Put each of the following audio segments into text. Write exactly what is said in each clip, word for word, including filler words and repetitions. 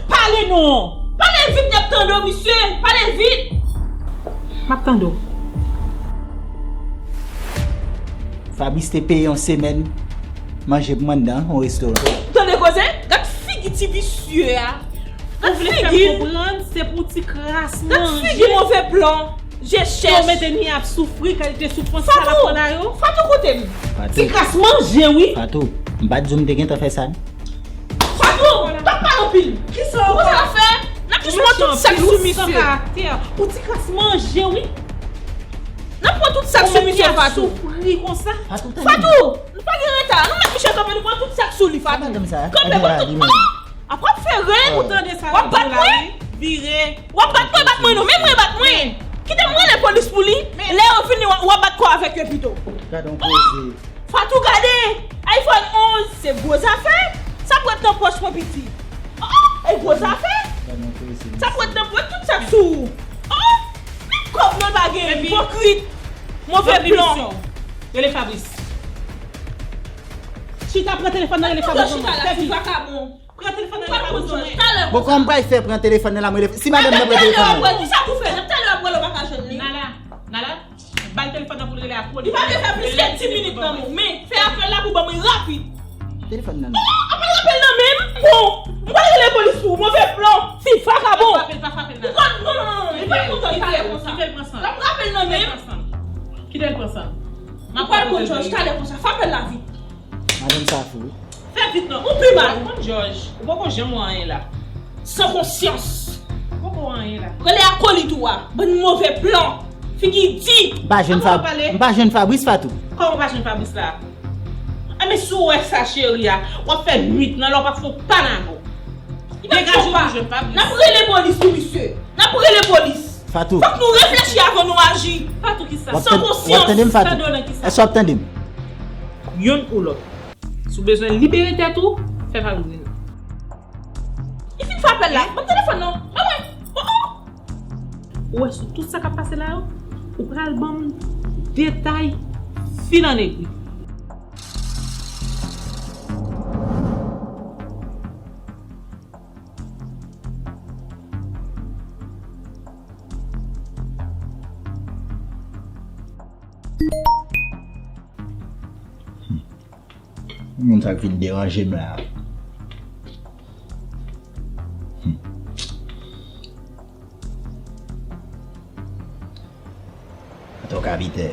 Pale non! Pale vit, n ap tande w, misye! Pale vit! M ap tande w. Fabrice te peye yon semèn manje pou mwen anndan yon restoran. Tande koze? Gad figi ti visye a. Gad figi l. Ou vle fè m konprann se pou ti kras manje. Gad figi move plan. Je chèch. Yo mete ni ap soufri, kalite soufrans sa l ap pran la yo. Fatou, koute m. Fatou. Ti kras manje, wi. Fatou, m pa t di w m te gentan fè sa, non. Fatou, pa pale anpil. Kisa w fè? N ap jis pran tout sa k sou misye. Ou ti kras manje, wi. N ap pran tout sa k sou misye, Fatou. Fatou, tande m. Fatou, nou pa gen reta. Nou met misye kanpe, nou pran tout sa k sou li, Fatou. Kanpe, pran tout. Apre w ap fè rèl. Ou tande sa w ap bat mwen? Vire. W ap bat mwen, bat mwen non. Men mwen bat mwen. Kite m rele polis pou li. Lè yo vini, w ap bat kò avèk yo pito. Gade yon koze. Fatou, gade. iPhone onz, se gwo zafè. Sa pou ret nan pòch mwen, piti. Oh, e gwo zafè. Sa pou ret nan pòch, tout sa k sou ou. Oh, menm kòb nan l pa gen, ipokrit. Move plan. Rele Fabrice. Chita, pran telefòn nan, rele Fabrice. Chita la, ti vakabon. Pran telefòn nan, rele Fabrice. Bon, kòman m pral fè pran telefòn nan la, m rele, si madanm nan pran telefòn nan? Talè w ap wè, kisa pou fè? Talè w ap wè, ou pa ka jwenn li. Nala, Nala, ba l telefòn nan pou l rele a polis. Li pa vle fè plis ke dis minit nan, men fè apèl la pou ban mwen rapid. Telefòn nan. Oh, apèl, apèl nan men m. Bon, m pral rele polis pou ou, move plan. Ti vakabon. Pa frape l, pa frape l, Nala. Ou konn, non, non, non, non, li pa kontan talè konsa. Kite l pran san. L ap rapèl nan men m. Kite l pran san. Ou pral konn Jòj talè konsa. Fè apèl la vit. Madanm sa fou, wi. Fè vit non, ou pi mal. Ou konn Jòj, ou poko janm wè anyen la. San konsyans. Ou poko wè anyen la. Rele akolit ou a, bann move plan. Figi di. M pa jwenn Fab-, m pa jwenn Fabrice, Fatou. Kòman w pa jwenn Fabrice la? Enben, si w wè sa, cheri a, w ap fè nwit nan lè w p ap fè yon panago. Degaje w pou jwenn Fabrice. N ap rele polis pou misye. N ap rele polis. Fatou. Fòk nou reflechi avan nou aji. Fatou, kisa? San konsyans. W ap tande m, Fatou? Èske w ap tande m? Yonn ou lòt. Si w bezwen libere tèt ou, fè Fabrice vini. Li fin fè apèl la. Ban m telefòn nan. Ban mwen. Oh, oh. Ou wè sou tout sa k ap pase la yo, ou pral ban m detay fil an negri. Moun sa k vin deranje m la. Hmm. Antouka, Pitè,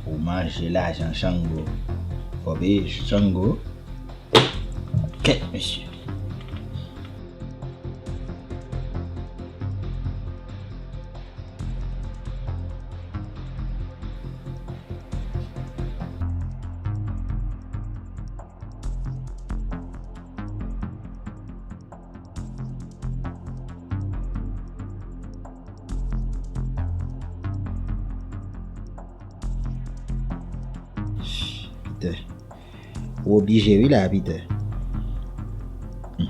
ou manje lajan Chango. Fò peye Chango. Kèt, mesye. Pitè. Ou oblije wi la, Pitè. Hmm.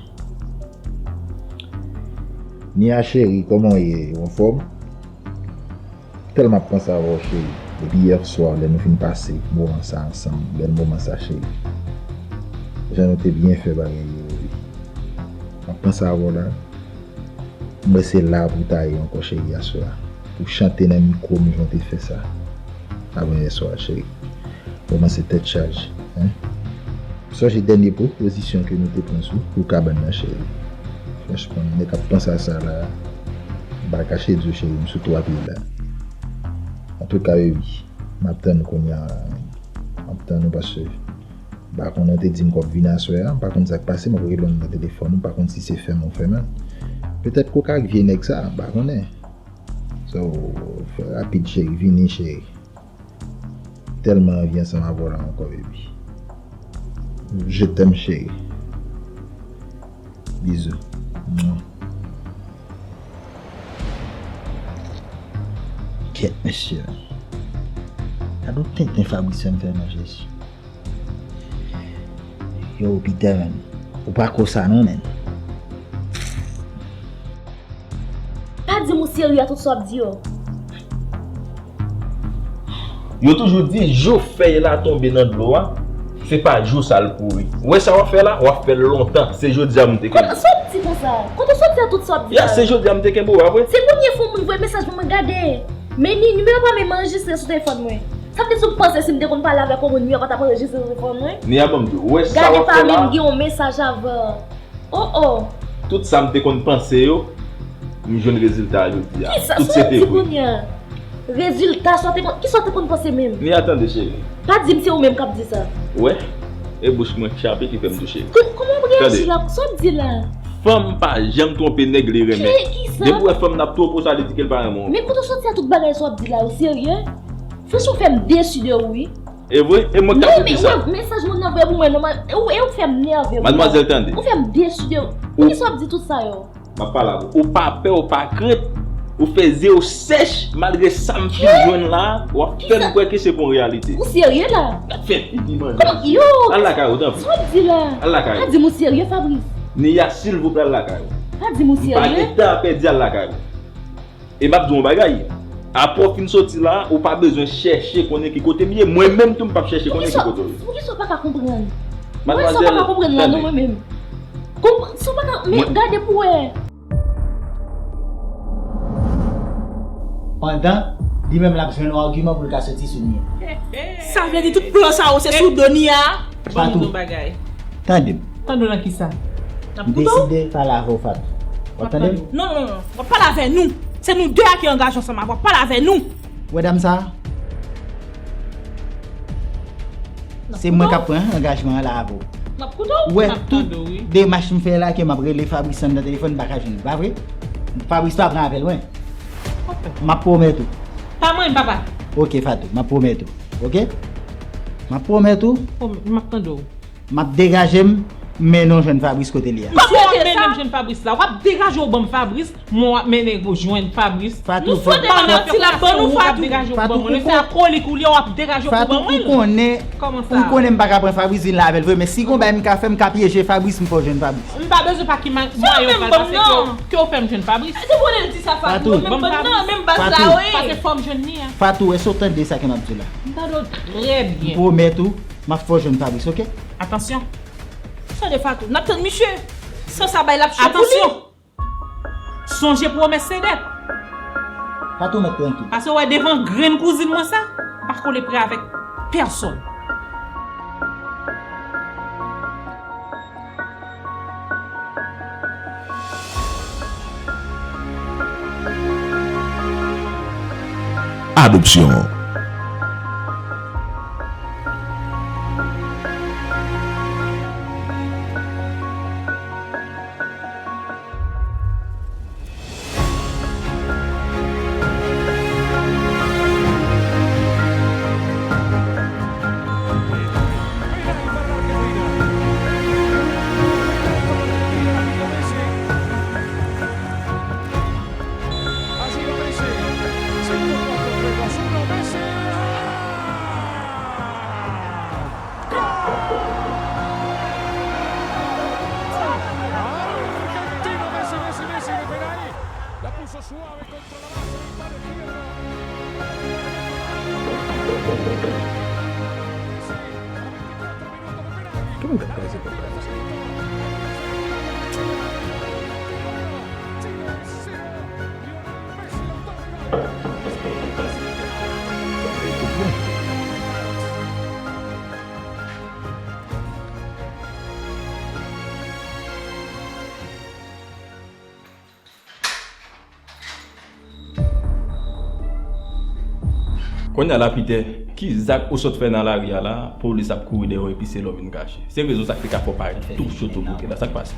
Nia cheri, kòman w ye? Ou anfòm? Tèlman ap panse avè w, cheri. Depi yè swa, lè nou fin pase moman sa ansanm, bèl moman sa, cheri. Jan nou te byen fè bagay yo, wi. M ap panse avè w la. M wè se la pou w ta ye ankò, cheri, aswè a. Pou w chante nan mikwo m jan w te fè sa. Avan yè swa, cheri. Kòmanse tèt chaje, en. Sonje dènye pwopozisyon ke nou te pran sou pou kabann nan, cheri. Franchman, nèg ap panse a sa la, m pa kache di w, cheri, m sou twa pye la. Antouka, baby, m ap tann ou kounye a, m ap tann ou paske m pa konnen, ou te di m kòm vini aswè a, m pa konn sa k pase, m ap rele w nan telefòn, m pa konn si se fèmen ou fèmen. Petèt koka ak vye nèg sa, m pa konnen. So, fè rapid, cheri, vini, cheri. Tèlman anvi ansanm avè w la ankò, baby. Je t'aime, chérie. Bizou. Mwa. Kèt, mesye. Gade yon tenten Fabrice fè m fè nan Jezi. Yo, Peter, man. Ou pa ko sa non, man. Pa di m ou serye a tout sa w ap di yo. Yo toujou di, jou fèy la tonbe nan dlo a, Se pa jou sa l pouri. Ou wè sa w ap fè la? W ap fè l lontan. Se jodi a m te kenbe. Sa w ap di konsa? Kote w soti a tout sa w ap di la? Ya, se jodi a m te kenbe w, pa vre? Se premye fwa moun voye mesaj pou mwen gade. Men ni, nimewo pa menm anrejistre sou telefòn mwen. Sa vle di w panse si m te konn pale avèk yon moun, nimewo pa t ap anrejistre sou telefòn mwen? Ni a ban m di w. Ou wè sa w ap fè la? Gade pa menm gen yon mesaj avan. Oh, oh. Tout sa m te konn panse yo, m jwenn rezilta a jodi a. Tout se te vre. Kisa sa w ap di kounye a? Rezilta sa w te konn, kisa w te konn panse menm? Ni a tande, cheri. Pa di m se ou menm k ap di sa. Ou wè? E bouch mwen k chape ki fè m touche. Kòman w ap reyaji la? Sa w ap di la? Fanm pa janm twonpe nèg li renmen. Ki, kisa? Depi w wè fanm nan ap twonpe w, sa vle di ke l pa renmen w. Men kote w soti a tout bagay sa w ap di la yo serye? Franchman, w fè m desi de ou, wi. E vre? E mwen k t ap di sa. Non, men mesaj moun nan vre pou mwen, non, e ou, e ou fè m nève, wi. Madmwazèl, tande. Ou fè m desi de ou. Poukisa w ap di tout sa yo? M ap pale avè w. Ou pa pè, ou pa krent. Ou fè zye w sèch, malgre sa m fin jwenn la, w ap fè m kwè ke se pa yon reyalite. Ou serye la? N ap fè pipi manje. Kòman, yo? Al lakay ou, tanpri. Sa w ap di la? Al lakay ou. Pa di m ou serye, Fabrice. Niya, silvouplè, al lakay ou. Pa di m ou serye. M pa gen tan a pèdi, al lakay ou. E m ap di w yon bagay. Apre w fin soti la, ou pa bezwen chèche konnen ki kote m ye. Mwen menm tou, m p ap chèche konnen ki kote w ye. Poukisa, poukisa w pa ka konprann? Poukisa w pa ka konprann la, non, mwen menm? Konprann, si w pa ka, men gade pou wè. Pandan li menm l ap jwenn yon agiman pou l ka soti sou Nia. Sa vle di tout plan sa yo se sou do Nia a? Ban m yon bagay. Tande m. Tande w nan kisa? M deside pale avè w, Fatou. W ap tande m? Non, non, non, non. W ap pale avè nou. Se nou de a ki angaje ansanm avè w. W ap pale avè nou. Wè dam sa a? Se mwen k ap pran angajman an la avè w. Ou wè tout demach m fè la ke m ap rele Fabrice anndan telefòn, m pa ka jwenn li, pa vre? Fabrice pa pran apèl mwen. M ap pwomèt ou. Pa mwen, papa. Ok, Fatou, m ap pwomèt ou. Ok? M ap pwomèt ou. M ap tande w. M ap degaje m, mennen w jwenn Fabrice kote l ye a. M pa swete sa. Mennen m jwenn Fabrice la. W ap degaje w ban m Fabrice, mwen w ap mennen w jwenn Fabrice. Fatou, fò. Ou pa nan manti l ap ban nou, Fatou. Fatou, ou konnen, ou konnen m pa ka pran Fabrice vin la avè l vre, men si gon bagay m ka fè, m ka pyeje Fabrice, m fè w jwenn Fabrice. M pa bezwen pa ki mwayen w pral pase ke w fè m jwenn Fabrice. Se pou l di sa, Fatou. Fatou, Fatou, fò m jwenn li a. Fatou, èske w tande sa ke m ap di w la? M tande w trè byen. M pwomèt ou, m ap fè w jwenn Fabrice, ok? Atansyon. Tande Fatou, n ap tann misye. San sa bay l ap cho pou li. Atansyon. Sonje pwomès se dèt. Fatou, mèt trankil. Paske w wè devan grenn kouzin mwen sa, m pa kole prè avèk pèsonn. Adopsyon. Argentino, Messi, Messi, Messi, de penal. La puso suave contra la masa y mano izquierda. Messi, a veinticuatro minutos de penal. Messi, Lionel Messi la toca. Kounye a la, Pitè, ki zak ou sot fè nan lari a la, polis ap kouri dèyè w epi se la w vin kache? Se rezon sa k te ka fè w parèt tou cho, tou bouke la. Sa k pase?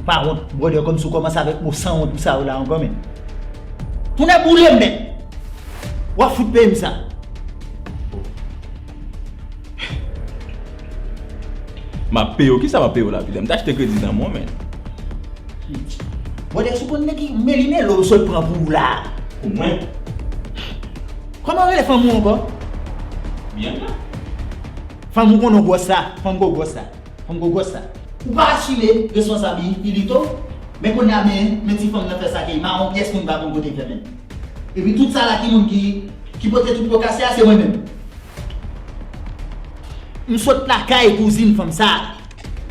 Pa wont, brother, kòmsi w kòmanse avèk mo sanwont sa yo la ankò, men. Tonnè boule m nèt. W ap fout peye m sa. M ap peye w? Kisa m ap peye w la, Pitè? M te achte kredi nan men w, men. Brother, si w konn nèg ki meli melo w sot pran pou ou la. Pou mwen? Kòman w rele fanm ou ankò? Bianca. Fanm ou konnen w gwòs sa, fanm gwo gwòs sa. Fanm gwo gwòs sa. Ou pa asime responsabilite w, men kounye a men, men ti fanm nan fè sa ke mawon pyès moun pa konn kote fè menm. Epi tout sa la ki moun ki, ki pote tout po kase a, se mwen menm. M sot lakay kouzin fanm sa a.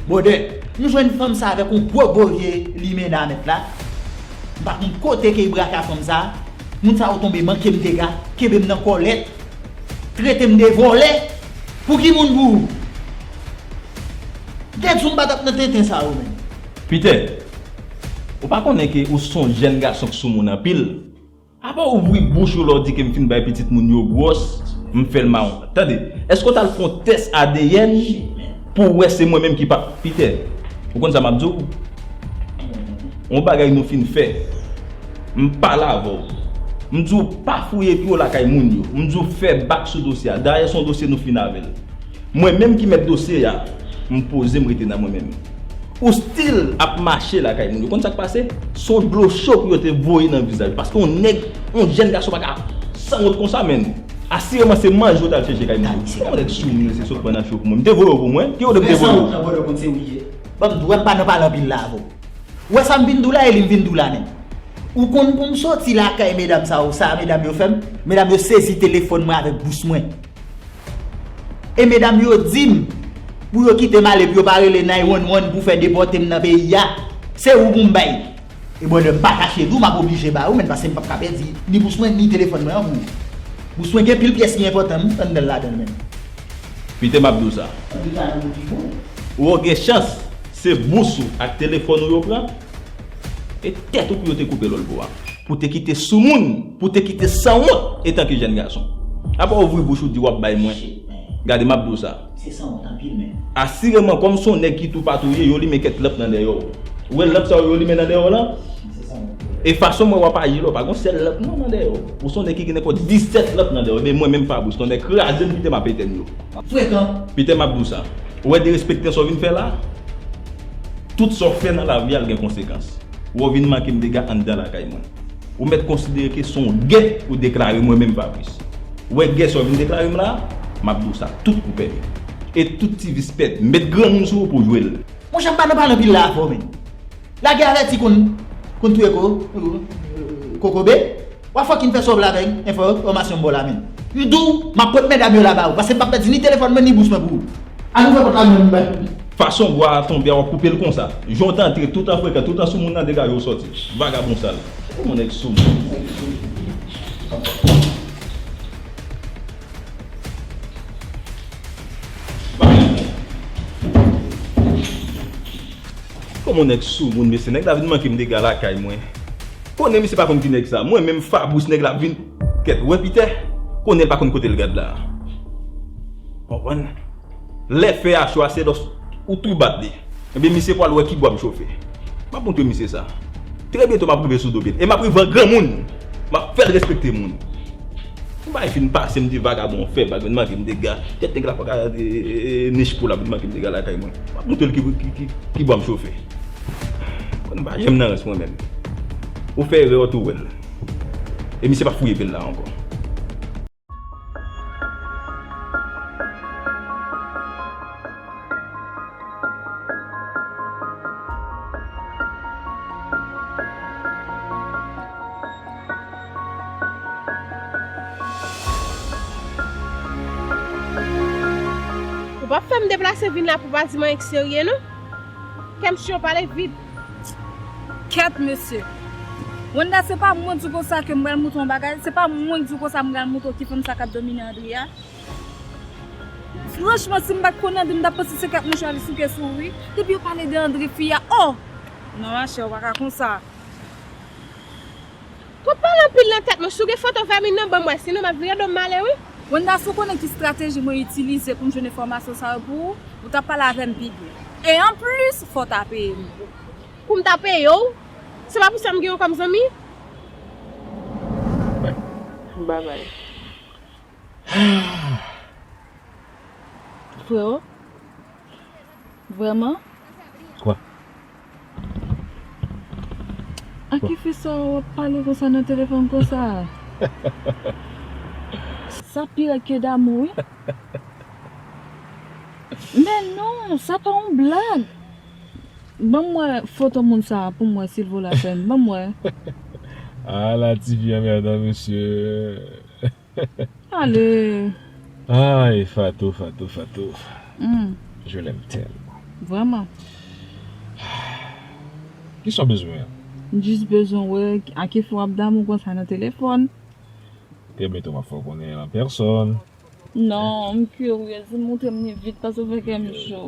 Brother, m jwenn fanm sa avèk yon gwo gwo vye limena nèt la. M pa konn kote ke l braka fanm sa a. Moun sa yo tonbe manke m dega, kenbe m nan kòlèt, trete m de vòlè. Pou ki moun pou ou? Dèdou m pa t ap nan tenten sa yo, menm. Peter, ou pa konnen ke ou se yon jèn gason k sou moun anpil? Apa w ouvri bouch ou lè w di ke m fin bay pitit moun yo gwòs, m fè l mawon. Tande, èske w t al fè yon tès A D N pou w wè se mwen menm ki pa Peter? Ou konn sa m ap di w? Yon bagay nou fin fè. M pale avè w. M di w pa fouye pye w lakay moun yo. M di w fè bak sou dosye a. Dayè, se yon dosye nou fin avè l. Mwen menm ki mèt dosye a, m poze m rete nan mwen menm. Ou still ap mache lakay moun yo. Konn sa k pase? Se yon dlo cho pou yo te voye nan vizaj. Paske yon nèg, yon jèn gason pa ka sanwont konsa, menn. Asireman se manje w t al chèche kay moun yo. Yon nèg sou moun, se sot pran nan cho pou mwen. M te voye w pou mwen. Ki kote m te voye w? Ban m di w, m pa nan pale anpil la avè w. Ou wè sa m vin di w la, e li m vin di w la menm. Ou konn pou m soti lakay medam sa yo, sa medam yo fè m? Medam yo sezi telefòn mwen avèk bous mwen. E medam yo di m pou yo kite m ale, pou yo pa rele nine one one pou fè depòte m nan peyi a. Se ou pou m bay. E brother, m pa kache di w, m ap oblije ba ou, menn, paske m p ap ka pèdi ni bous mwen, ni telefòn mwen an pou ou. Bous mwen gen pil pyès ki enpòtan anndan l ladan l menm. Peter, m ap di w sa. Ou gen chans, se bous ou ak telefòn ou yo pran. E tèt ou pou yo te koupe lòl pou a. Pou te kite soumoun, pou te kite sanwont etanke jèn gason. Apa w ouvri bouch ou di w ap bay mwen. Gade, m ap di w sa. Se sanwont anpil, menn. Asireman, kòm se yon nèg ki tou patou ye, yo limen kèk lanp nan dèyè w. Ou wè lanp sa yo, yo limen nan dèyè w lan? Se sanwont. E fason mwen w ap aji la, w pa gon sèl lanp non nan dèyè w. Ou se yon nèg ki gen nenpòt disèt lanp nan dèyè w. Ebyen, mwen menm Fabrice, se yon nèg kraze m kite m ap etenn yo. Frekan. Peter, m ap di w sa. Ou wè derespektan sa w vin fè la? Tout sa w fè nan lavi a, l gen konsekans. Ou wè w vin manke m dega anndan lakay mwen. Ou mèt konsidere ke se yon gè ou deklare mwen menm Fabrice. Ou wè gè sa w vin deklare m la, m ap di w sa tout pou pèdi. E tout ti vis pèdi. Met granmoun sou ou pou w jwe l. Monchè, m pa nan pale anpil la avè w, menn. Lagè avèti konn, konn touye ko, kokobe. W ap fucking fè sòb la avèk enfòmasyon m ba w la, menn. M di w, m ap pot medam yo la ba ou, paske m p ap pèdi ni telefòn mwen, ni bous mwen pou ou. Ann ouvè pòt la, menn, m bay. Fason bwa a tonbe a, w ap koupe l konsa. Jan w t antre, tout an frekan, tout an sou moun nan, degaje w sòti. Vagabon sal. Kòman nèg sou moun? Kòman nèg sou moun, mesye? Nèg la vin manke m dega lakay mwen. Konnen misye pa konn ki nèg sa. Mwen menm Fabrice, nèg la vin kèt. Wè Peter, konnen l pa konn kote l gad la. Konprann? Lè fè a cho a, se lòs ou tou bat li. Ebyen, misye pral wè ki bwa m chofe. M ap montre misye sa. Trè byento, m ap rive sou do pye l. E m ap rive an granmoun. M ap fè l respekte moun. Yon bagay fin pase, m di vagabon fè bag, vin manke m dega. Tèt nèg la pa ka, e, e, e, nich pou l ap vin manke m dega lakay mwen. M ap montre l ki, ki, ki, ki bwa m chofe. Mwen pa janm nan rans mwen menm. Ou fè erè, w tou wè l. E misye pa fouye pye l la ankò. Ou p ap fè m deplase vin la pou w pa di m anyen k serye, non. Kè m cho, pale vit. Kèt, mesye. Wanda, se pa mwen di w konsa ke m pral montre w yon bagay. Se pa mwen di w konsa m pral montre w ki fanm sa k ap domine André a. Franchman, si m pa t konn André, m t ap panse se kèk mouchwa li souke sou ou, wi. Depi yo pale de André, fi a, oh! Non, machè, ou pa ka konsa. Twòp pale anpil nan tèt mwen. Si w gen foto Vermine nan, ban m wè. Sinon, m ap vire do m m ale, wi. Wanda, si w konnen ki estrateji mwen itilize pou m jwenn enfòmasyon sa yo pou ou, ou t ap pale avè m pi byen. E anplis, fò w ta peye m. Pou m ta peye w? Se pa pou sa m gen w kòm zanmi? Bye bye. Freo, vrèman? Kwa? A ki fi sa w ap pale konsa nan telefòn konsa? Sa pi rèd ke damou, wi. Men non, sa pa yon blag. Ban m wè foto moun sa a pou m wè, silvouplaît, frè m. Ban m wè. Ala tifi anmèdan, mesye. Ale. Ay, Fatou, Fatou, Fatou. Hmm. Je l'aime tellement. Vrèman. Kisa w bezwen an? M jis bezwen wè a ki fè w ap damou konsa nan telefòn. Te mete w m ap fè w konnen an pèsòn. Non, m kiryez, montre m li vit, paske w fè kè m cho.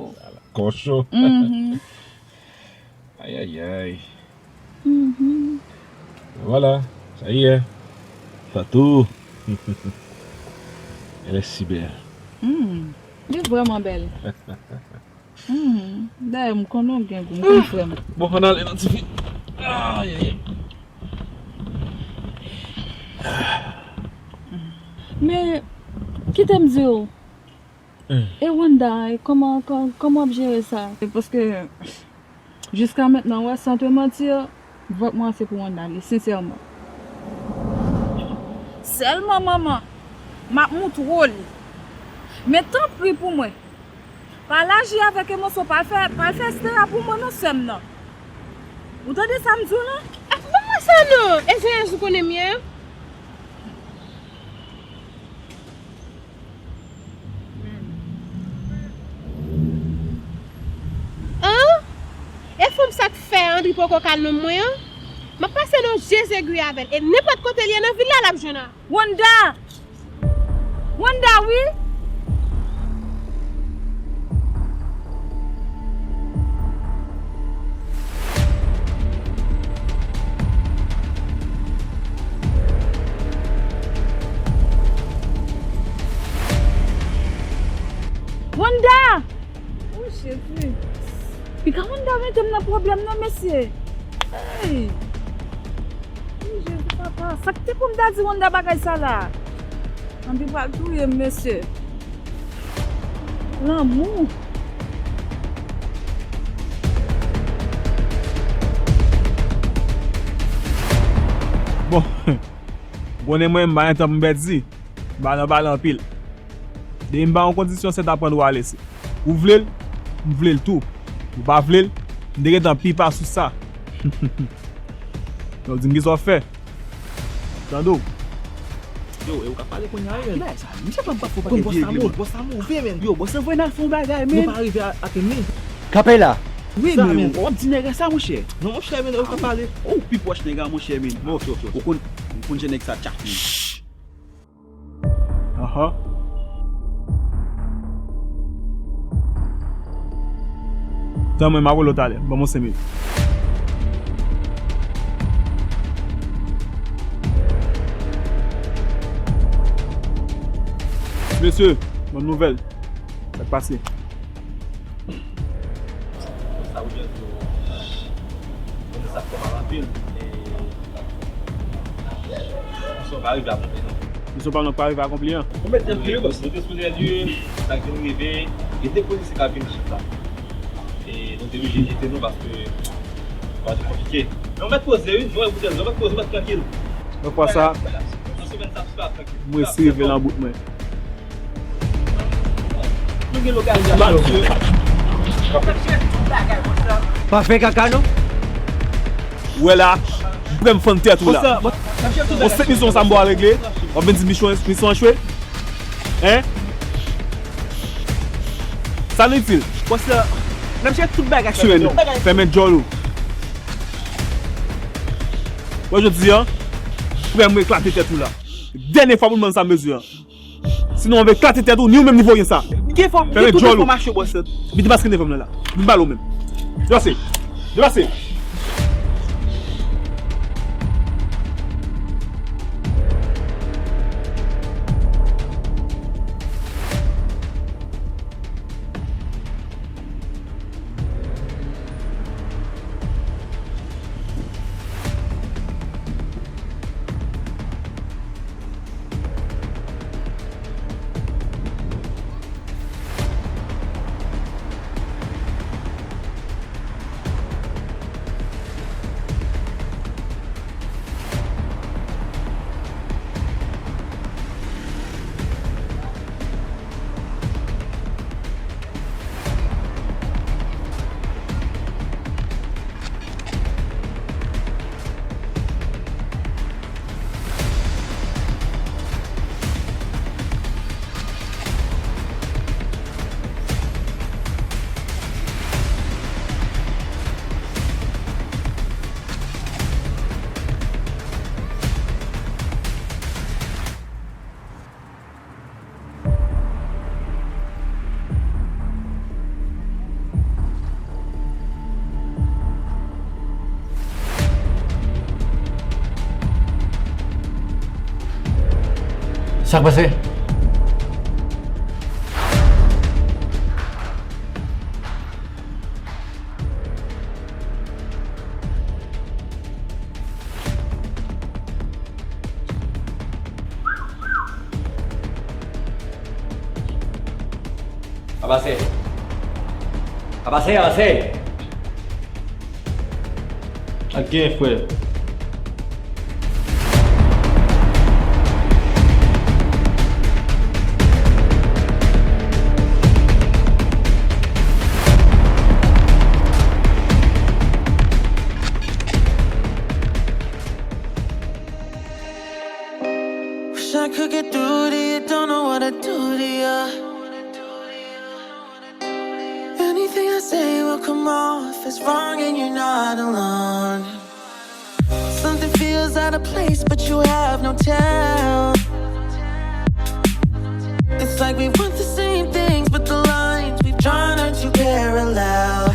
Kò cho. Mhm. Ayayay. Mhm. Voilà, ça y est. Fatou. Elle est si belle. Hmm. Li vrèman bèl. Hmm. Dayè, m konnen w gen gou, m konn frè m. Bon, ann ale nan tifi. Ayayay. Men, kite m di w, hmm, e Wanda, e kòman, kò-, kòman w ap jere sa? E paske, jiska mentnan, wè, san te manti, vant mwen se pou Wanda li, sensèman. Sèlman, manman, m ap moutre w li. Men tanpri pou mwen, pa l aji avèk emosyon, pa l fè, pa l fè estera pou mwen non, sè m nan. Ou tande sa m di w lan? Ah, ban mwen sa non! E jan Jezi konnen m ye? An? E fanm sa k fè Andri poko ka nonm mwen an? M ap pase non Jezi egri avè l. E nenpòt kote l ye nan vil la, l ap jwenn a. Wanda! Wanda, wi! Wanda! Oh, Jezi. Piga Wanda mete m nan pwoblèm nan, mesye. Hey! Wi, Jezi papa, sa k te pou m ta di Wanda bagay sa la? Anpi pral touye m, mesye. Lanmou. Bon, konnen mwen, m pa gen tan pou m pèdi. M pa nan pale anpil. Depi m ba w yon kondisyon, se ta pran dwa lese. Ou vle l, m vle l tou. Ou pa vle l, m te gentan pipa sou sa. Donk, di m kisa w fè. Tande w. Yo, e ou k ap pale kounye a, wi, men. Ki bagay sa? Misye pa, pa fò pa gen vye regle, men. Bòs la move, men. Yo, bòs la voye n al fè yon bagay, men. Nou pa rive a, atenn li. Kanpe la. Wi, men. W ap di nèg sa, monchè. Non, monchè, men, ou k ap pale. Ou pi pwòch nèg la, monchè, men. Bon, ok, ok, ok. Ou konn, ou konn jan nèg sa tchak, men. Ahan. Tan mwen, m ap rele w talè. Ban mwen senk minit. Mesye, bon nouvèl. Sa k pase? Sa ou di an tou, moun sa fè mal anpil, e misyon pa rive akonpli non. Misyon pa nou pa rive akonpli an. Nou mèt trankil wi bòs, nou te sou lè lye, sa k vin rive, gen de polisye k ap vin chita. E nou te blije kite nou paske bagay yo konplike. Men nou mèt poze wi, nou wè kote l, nou mèt poze, nou mèt trankil. Nan fwa sa, nan semèn sa, tout va trankil. Mwen resi rive nan bout mwen. Pa fè kaka non. Ou wè la, m prè m fann tèt ou la. Bon, se misyon sa m ba w al regle. W ap vin di misyon, misyon an echwe. Hein? Sa n itil? Bòs la, n ap jere tout bagay. Semèn, fèmen djòl ou. Wè jodi a, frè m eklate tèt ou la. Dènye fwa pou n bann sa mezi a. Sinon, m eklate tèt ou, ni ou menm ni voryen sa. Gen fò, gen tout enfòmasyon, bòs. Vin depaske devan m nan la. Vin pale ou menm. Deplase. Deplase. Sa k pase? Abase. Abase, Abase. Sa k gen, frè? Wish I could get through to you, don't know what to do to you. Anything I say will come off as wrong, and you're not alone. Something feels out of place, but you have no tell. It's like we want the same things, but the lines we've drawn are too parallel.